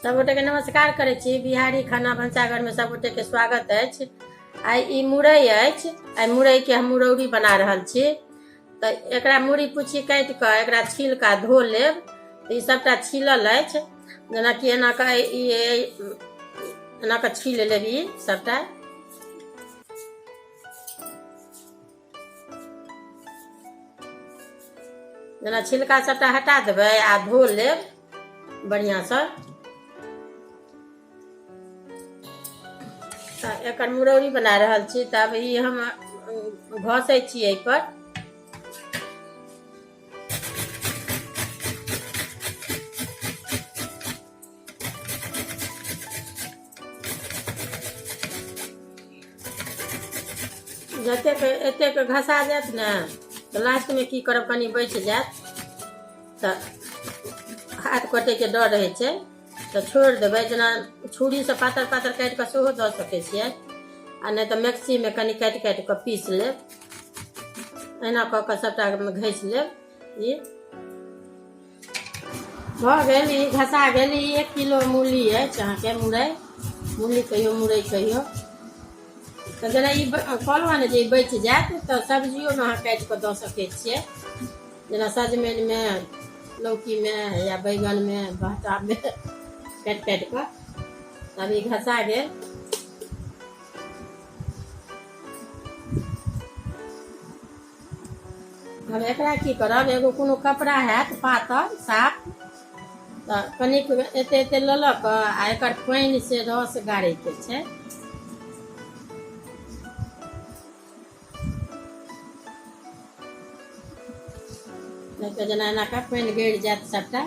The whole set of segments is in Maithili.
सबगोटेके नमस्कार करै छी। बिहारी खाना भनसाघरमे सबगोटेके स्वागत अछि। आइ ई मुरई अछि, आइ मुरईके हम मुरौरी बना रहल छी। तऽ एकरा मुरी पुछी काटि कऽ एकरा छील कऽ धो लेब। तऽ ई सबटा छीलल अछि, जेनाकि एना कऽ ई एना कऽ छील लेब ई सबटा। जेना छिलका सबटा हटा देबै आ धो लेब बढ़िआँसँ। तऽ एकर मुरौरी बना रहल छी। तब ई हम घसै छी एहिपर। जतेक एतेक घसा जायत ने तऽ लास्टमे की करब, कनि बचि जायत तऽ हाथ कटैके डर रहै छै तऽ छोड़ि देबै। जेना छुरीसँ पातर पातर काटि कऽ सेहो दऽ सकै छियै, आ नहि तऽ मैक्सीमे कनि काटि काटि कऽ पीस लेब। एना कऽ कऽ सभटा घसि लेब। ई भऽ गेल, ई घसा गेल। ई 1 किलो मूली अछि अहाँके, मुरइ, मूली कहियो मुरइ कहियो। तऽ जेना ई कहलहुँ ने जे ई बचि जायत तऽ सब्जियोमे अहाँ काटि कऽ दऽ सकै छियै, जेना सजमनिमे, लौकीमे या बैगनमे, भट्टामे काटि काटि कऽ। तब ई घसा गेल। आब एकरा की करब, एगो कोनो कपड़ा हैत पातर साफ, तऽ कनिक एते एते लऽ लऽ कऽ आ एकर पानि से रस गाड़ैके छै। नहि तऽ जेना एना कऽ पानि गड़ि जायत सबटा,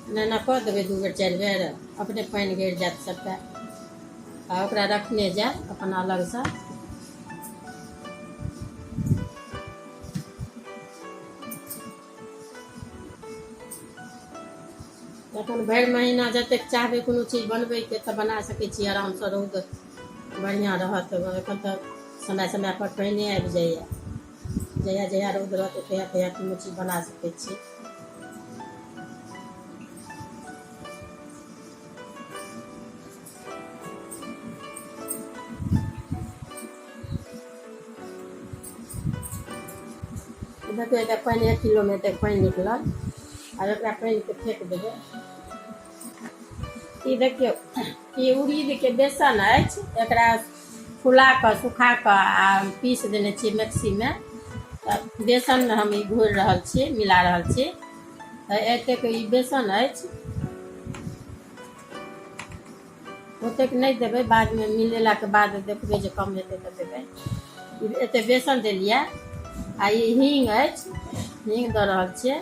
एना एना कऽ देबै 2 बेर 4 बेर, अपने पानि गड़ि जायत सबटा। आ ओकरा रखने जायब अपन अलगसँ। तखन भरि महीना जतेक चाहबै कोनो चीज बनबैके तऽ बना सकै छी आरामसँ। रौद बढ़िआँ रहत। एखन तऽ समय समय पर पानिए आबि जाइए। जहिया जहिया रौद रहतै तहिया तहिया कोनो चीज बना सकै छी। देखियौ, एते पानि 1 किलोमे एते पानि निकलल। आब एकरा पानिके फेक देबै। ई देखियौ, ई उड़ीदके बेसन अछि। एकरा फुला कऽ सुखा कऽ आ पीस देने छियै मिक्सीमे। तऽ बेसनमे हम ई घोरि रहल छी, मिला रहल छी। तऽ एतेक ई बेसन अछि, ओतेक नहि देबै, बादमे मिलेलाके बाद देखबै जे कम हेतै तऽ देबै। एते बेसन देलियै। आ ई हींग अछि, हींग दऽ रहल छियै।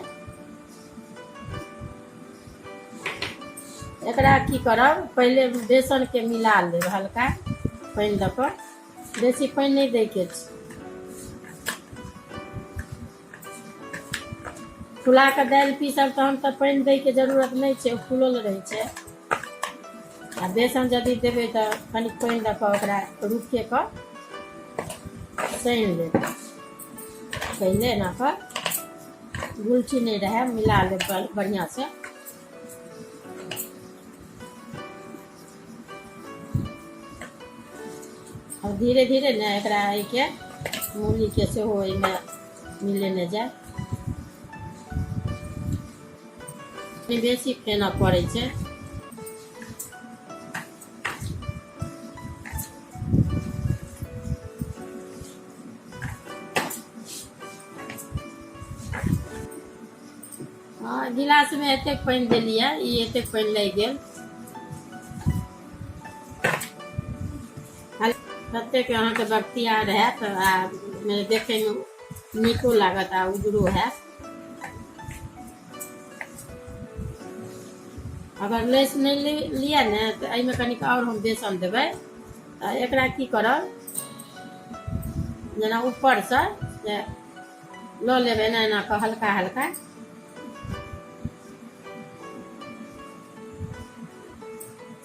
एकरा की करब, पहिले बेसनके मिला लेब हल्का पानि दऽ कऽ, बेसी पानि नहि दैके छै। फुला कऽ दालि पीसब तहन तऽ पानि दैके जरूरत नहि छै, ओ फूलल रहै छै। आ बेसन यदि देबै तऽ कनि पानि दऽ कऽ ओकरा रुके कऽ सानि लेब पहिले। एना कऽ गुलची नहि रहै, मिला लेब बढ़िआँसँ। आब धीरे धीरे ने एकरा एहिके मूलीके सेहो एहिमे मिलेने जाय। बेसी फेनऽ पड़ै छै। हँ, गिलासमे एतेक पानि देलियै, ई एतेक पानि लागि गेल। ततेक अहाँके बख्तियार हैत आ देखैमे नीको लागत आ उजरो हैत। अगर लेस नहि लिअ ने तऽ एहिमे कनिक आओर हम बेसन देबै। तऽ एकरा की करब, जेना ऊपरसँ लऽ लेब एना एना कऽ हल्का हल्का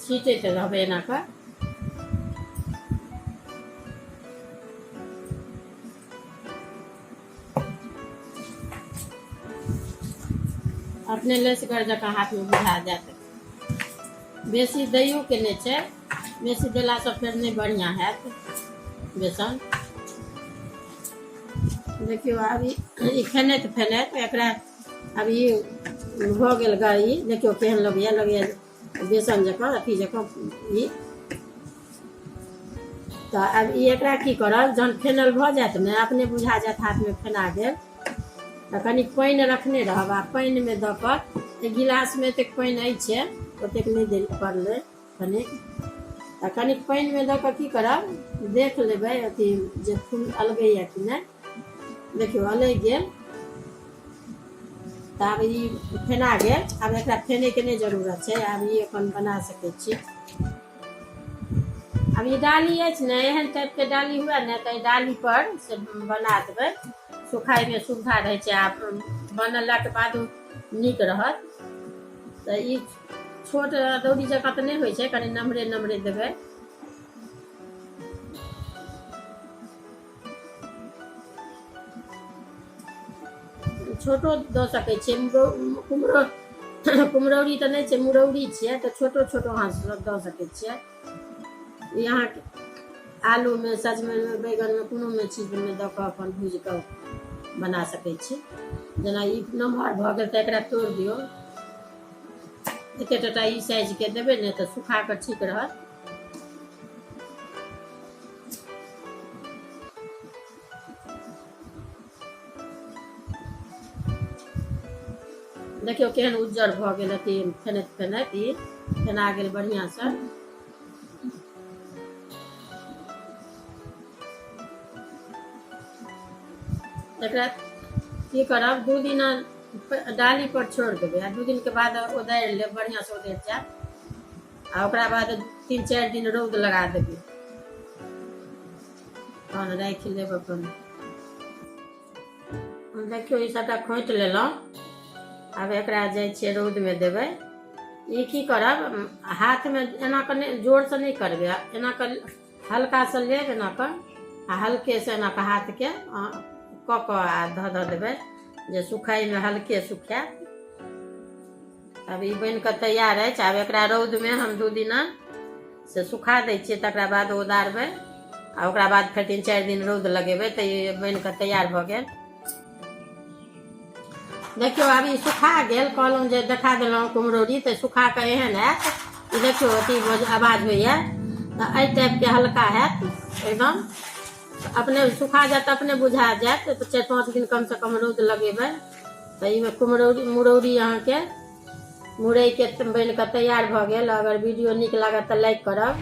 छीटैत रहबै एना कऽ। अपने लेसगर जकाँ हाथमे बुझा जायत। बेसी दैयोके नहि छै, बेसी देलासँ फेर नहि बढ़िआँ हैत बेसन। देखियौ आब ई फेनैत फेनैत एकरा आब ई भऽ गेल गरी। देखियौ केहन लगैए, लगैए बेसन जकाँ अथी जकाँ ई। तऽ आब ई एकरा की करब, जहन फेनल भऽ जायत ने, अपने बुझा जायत हाथमे फेना गेल, तऽ कनि पानि रखने रहब आ पानिमे दऽ कऽ एक गिलासमे एतेक पानि अछि, ओतेक नहि दै पड़लै कनिक, तऽ कनिक पानिमे दऽ कऽ की करब, देख लेबै अथी जे फूल अलगैए कि नहि। देखियौ अलगि गेल। तऽ आब ई फेना गेल, आब एकरा फेनैके नहि जरूरत छै, आब ई अपन बना सकै छी। आब ई डाली अछि ने, एहन टाइपके डाली हुए ने तऽ एहि डाली पर से बना देबै, सुखाइमे सुविधा रहै छै आ बनलाके बाद नीक रहत। तऽ ई छोट दौरी जकाँ तऽ नहि होइ छै, कनि नमरे नमरे देबै। छोटो दऽ सकै छियै, कुम्हरो कुम्हरौरी तऽ नहि छै, मुरौरी छियै, तऽ छोटो छोटो अहाँ सब दऽ सकै छियै। ई अहाँके आलूमे, सजमनिमे, बैगनमे, कोनोमे चीजमे दऽ कऽ अपन भूजि कऽ बना सकै छी। जेना ई नमहर भऽ गेल तऽ एकरा तोड़ि दियौ, एते टटा ई साइजके देबै ने तऽ सुखा कऽ ठीक रहत। देखियौ केहन उज्जर भऽ गेल अथी फेनैत फेनैत ई फेना गेल बढ़िआँसँ। एकरा की करब, 2 दिन डाली पर छोड़ि देबै आ 2 दिनके बाद ओदारि लेब, बढ़िआँसँ ओदरि जायत। आ ओकरा बाद 3-4 दिन रौद लगा देबै, तहन राखि लेब अपन। देखियौ ई सबटा खोँटि लेलहुँ, आब एकरा जाइ छियै रौदमे देबै। ई की करब, हाथमे एना कऽ नहि, जोरसँ नहि करबै, एना कऽ हल्कासँ लेब, एना कऽ आ हल्केसँ एना कऽ हाथके कऽ कऽ आ धऽ धऽ देबै जे सुखाइमे हल्के सुखायत। आब ई बनि कऽ तैयार अछि। आब एकरा रौदमे हम 2 दिना से सुखा दै छियै, तकरा बाद उतारबै आ ओकरा बाद फेर 3-4 दिन रौद लगेबै, तऽ ई बनि कऽ तैयार भऽ गेल। देखियौ आब ई सुखा गेल, कहलहुँ जे देखा देलहुँ कुम्हरौरी, तऽ सुखा कऽ एहन हैत। ई देखियौ अथी आवाज होइए, तऽ एहि टाइपके हल्का हैत एकदम, अपने सुखा जायत, अपने बुझा जायत। तऽ 4-5 दिन कमसँ कम रौद लगेबै तऽ एहिमे कुम्हरौरी मुरौरी अहाँके मुरैके बनि कऽ तैयार भऽ गेल। अगर वीडियो नीक लागत तऽ लाइक करब।